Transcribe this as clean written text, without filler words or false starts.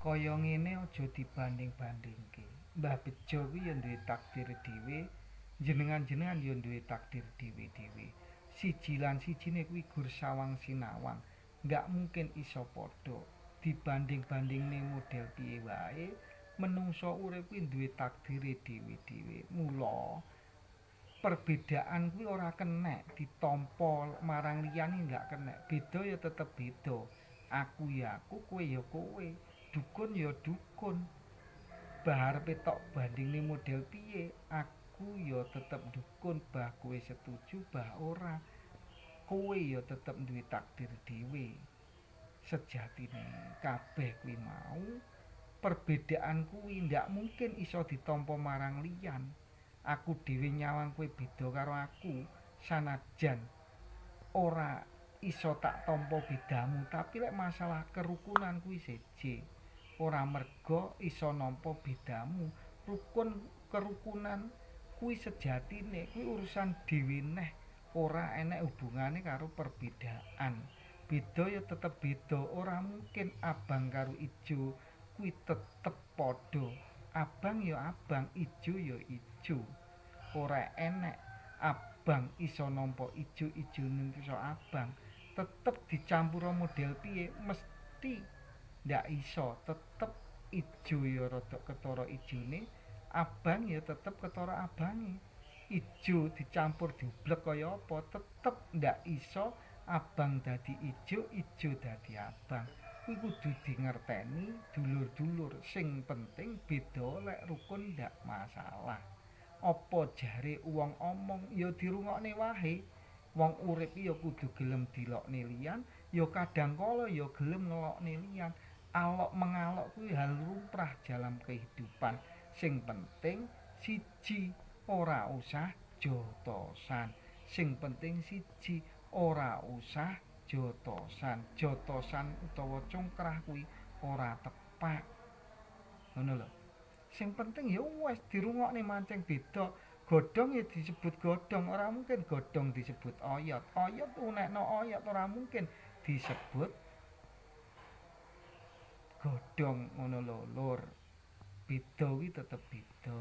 Kaya ngene aja dibanding-bandingke. Mbah Bejo kuwi ya duwe takdir dhewe, jenengan-jenengan ya duwe takdir dhewe-dhewe. Siji lan sijine kuwi gur sawang sinawang, nggak mungkin iso padha. Dibanding-bandingne model piye wae, menungso urip kuwi duwe takdire dhewe-dhewe. Mula perbedaan kuwi ora kenek ditampa marang liyane, nggak kenek. Beda ya tetep beda. Aku ya aku, kowe ya kowe. Dukun ya dukun. Bah arepe tok bandingne model piye, aku ya tetep dukun, bah kowe setuju bah ora. Kowe ya tetep duwe takdir dhewe. Sejatine kabeh kuwi mau perbedaan kuwi ndak mungkin iso ditampa marang liyan. Aku dhewe nyawang kowe beda karo aku, sanajan ora iso tak tampa bedamu, tapi lek masalah kerukunan kuwi seje. Ora merga iso nampa bedamu, rukun kerukunan kuwi sejatine kuwi urusan dhewe neh, ora enek hubungane karo perbedaan. Beda ya tetep beda, ora mungkin abang karo ijo kuwi tetep padha. Abang ya abang, ijo ya ijo. Ora enek abang iso nampa ijo, ijo iso abang. Tetep dicampur model piye mesti ndak iso, tetep ijo ya rada ketara ijone, abang ya tetep ketara abange. Ijo dicampur diublek kaya apa tetep ndak iso abang dadi ijo, ijo dadi abang. Kuwi kudu dingerteni dulur-dulur. Sing penting beda lek rukun ndak masalah. Apa jare wong omong ya dirungokne wae. Wong urip ya kudu gelem dilokne liyan, ya kadang kala ya gelem ngelokne liyan. Alok mengalok kuwi hal lumrah dalam kehidupan. Sing penting siji, ora usah jotosan. Sing penting siji, ora usah jotosan. Jotosan utawa congkrah kuwi ora tepak. Ngono lho. Sing penting ya wis dirungokne mancing beda. Godhong ya disebut godhong, ora mungkin godhong disebut oyot. Oyot unekno oyot, ora mungkin disebut godhong, ngono lho, Lur. Beda kuwi tetep beda.